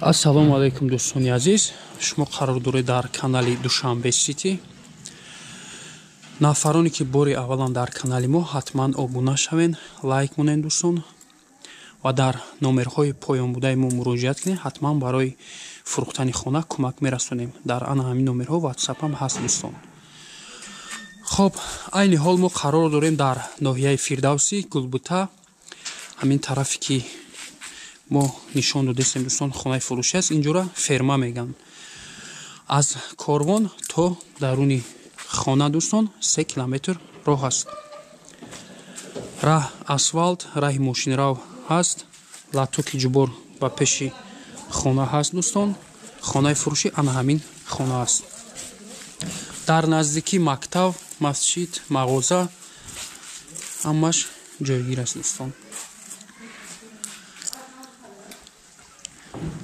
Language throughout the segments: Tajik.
Ассалому алайкум дӯстони азиз, шумо қарор доред дар канали Душанбе Сити. Нафароне ки бори аввалан дар канали мо, ҳатман обуна шавен, лайк монед дӯстон ва дар номерҳои поёнбудаи мо муроҷиат кунед, ҳатман барои фурӯхтани хона кӯмак мерасонем. Дар ана ҳамин номерҳо WhatsApp ҳам ҳаст дӯстон. Хоб, айни ҳол мо қарор дорем дар ноҳияи Фирдавсӣ, Гулбута, ҳамин тарафе ки мо нишон додастем дӯстон, хонаи фурӯшӣ аст. Инҷора ферма мегӯянд. Аз корвон то даруни хона дӯстон 3 километр роҳ аст. Раҳ асфалт, раҳи мошинрав ҳаст, латоки ҷубор ба пеши хона ҳаст дӯстон. Хонаи фурӯшӣ ана ҳамин хона аст. Дар наздикӣ мактаб, масҷид, мағоза ҳамаш ҷойгир аст дӯстон.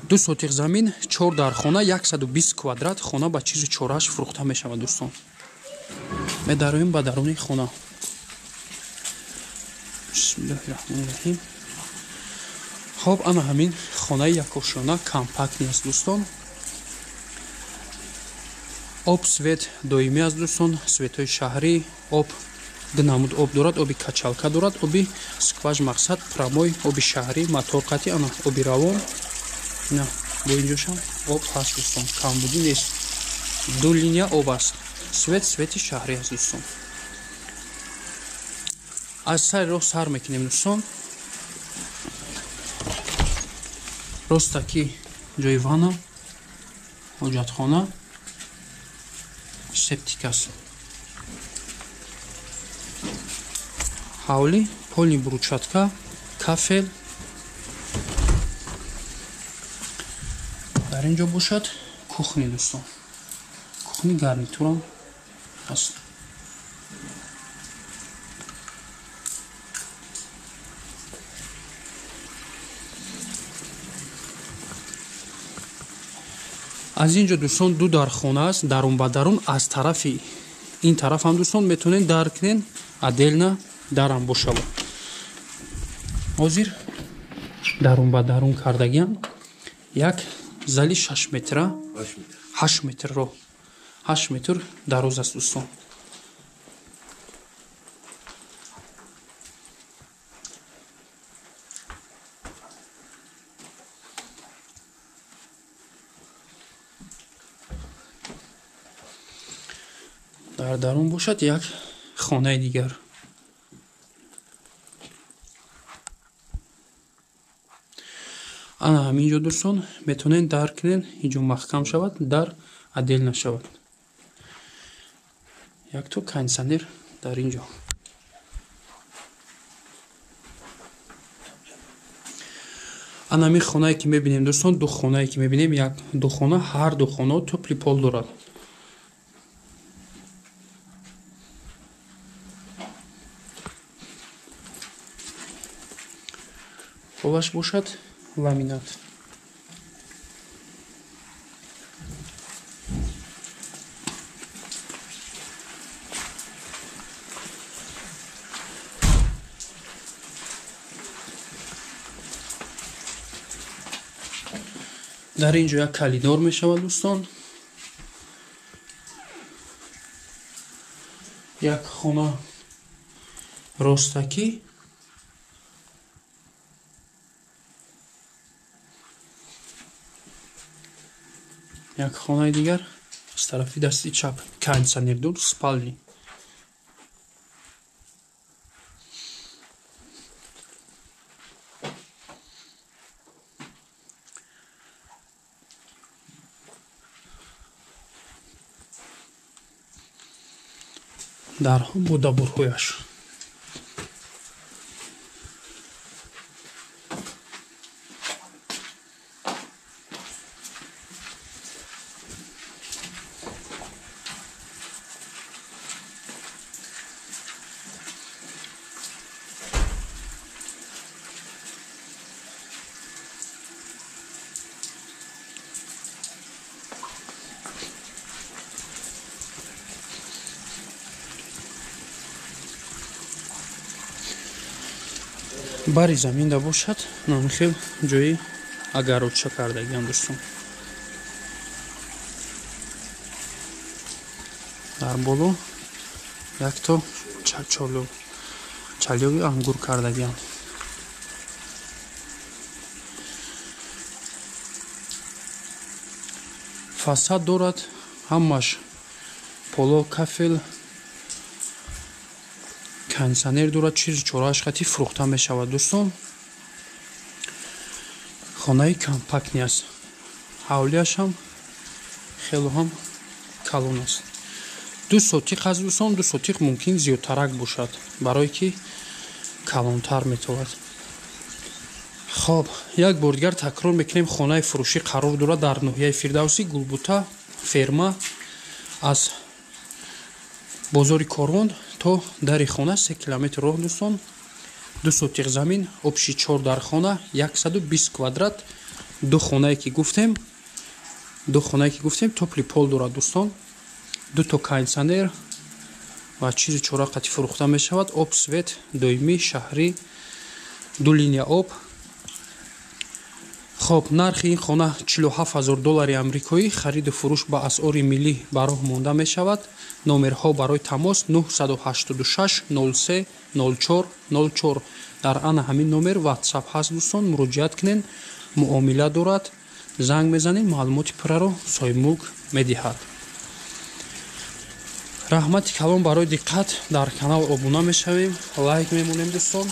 2 сотиқ замин, 4 дар хона, 120 квадрат хона ба чизу чорааш фурӯхта мешавад дӯстон. Медароем ба даруни хона. Бисмиллоҳи раҳмони раҳим. Хоб, ана ҳамин хонаи якошона компактни аст дӯстон. Об свет доимӣ аст дӯстон, светҳои шаҳрӣ, об ду намуд об дорад, оби качалка дорад, оби скваж мақсад прамой, оби шаҳрӣ, мотор қатӣ, ана оби равон. На, бо инҷошам об ҳаст дӯстон, камбудӣ нест. 2 линия об аст. Свет свети шаҳрӣ аст дӯстон. Аз сари роҳ сар мекунем дӯстон. Ростаки ҷои ванна, ҳоҷатхона, септик аст. Ҳавлӣ, полни брусчатка, кафел. Дар ин ҷо бошад кухни дӯстон. Кухни гарнитурам аст. Аз ин ҷо дӯстон 2 дар хона аст, дарун ба дарун. Аз тарафи ин тараф ҳам дӯстон метавонед дар кунед, отдельно дарам бошавад. Ҳозир дарун ба дарун кардагиам як зали 6 метра, 8 метр ро, 8 метр дароз аст дӯстон. Дар дарун бошад як хонаи дигар. Ана ҳамин ҷо дӯстон метавонед дар кунед, инҷо маҳкам шавад, дар отдел нашавад. Якто кондитсионер дар ин ҷо. Ана ҳамин хонае ки мебинем дӯстон, 2 хонае ки мебинем, як ду хона, ҳар ду хона топли пол дорад. Полаш бошад ламинат. Дар ин ҷо як коридор мешавад дӯстон. Як хона ростакӣ, як хонаи дигар аз тарафи дасти чап, кондитсионер дур, спални. Дарҳо бо дабурҳояш. Бари замин да бошад, намхел ҷои Огородча кардагиам, дӯстон. Дар боло якто чалёви ангур кардагиам. Фасад дорад, ҳамаш поло, кафел, кондитсионер дорад, чизи чорааш хати фурӯхта мешавад, дӯстон. Хонаи компактный аст. Ҳавлияш ҳам хело ҳам калон аст. 2 сотиқ аст, дӯстон, 2 сотиқ мумкин зиёдтарак бошад, барое ки калонтар метавад. Хоб, як бор дигар такрор мекунем, хонаи фурӯшӣ қарор дорад дар ноҳияи Фирдавсӣ, Гулбута, ферма. Аз бозори Корвон то дари хона 3 километр роҳ, дӯстон. 2 сотиқ замин, общий 4 дар хона, 120 квадрат. Ду хонае ки гуфтем, тёплый пол дорад, дӯстон. 2 то кондитсионер ва чизи чора қати фурӯхта мешавад. Об, свет доимӣ, шаҳрӣ, 2 линия об. Хоб, нархи ин хона 47 000 доллари амрикоӣ. Хариду фурӯш ба асъори миллӣ ба роҳ монда мешавад. Номерҳо барои тамос 986 03 04 04. Дар ана ҳамин номер WhatsApp ҳаст, дӯстон, муроҷиат кунед. Муомила дорад, занг мезанед, маълумоти пурраро соҳибмулк медиҳад. Раҳмати калон барои диққат. Дар канал обуна мешавем, лайк мемонем, дӯстон.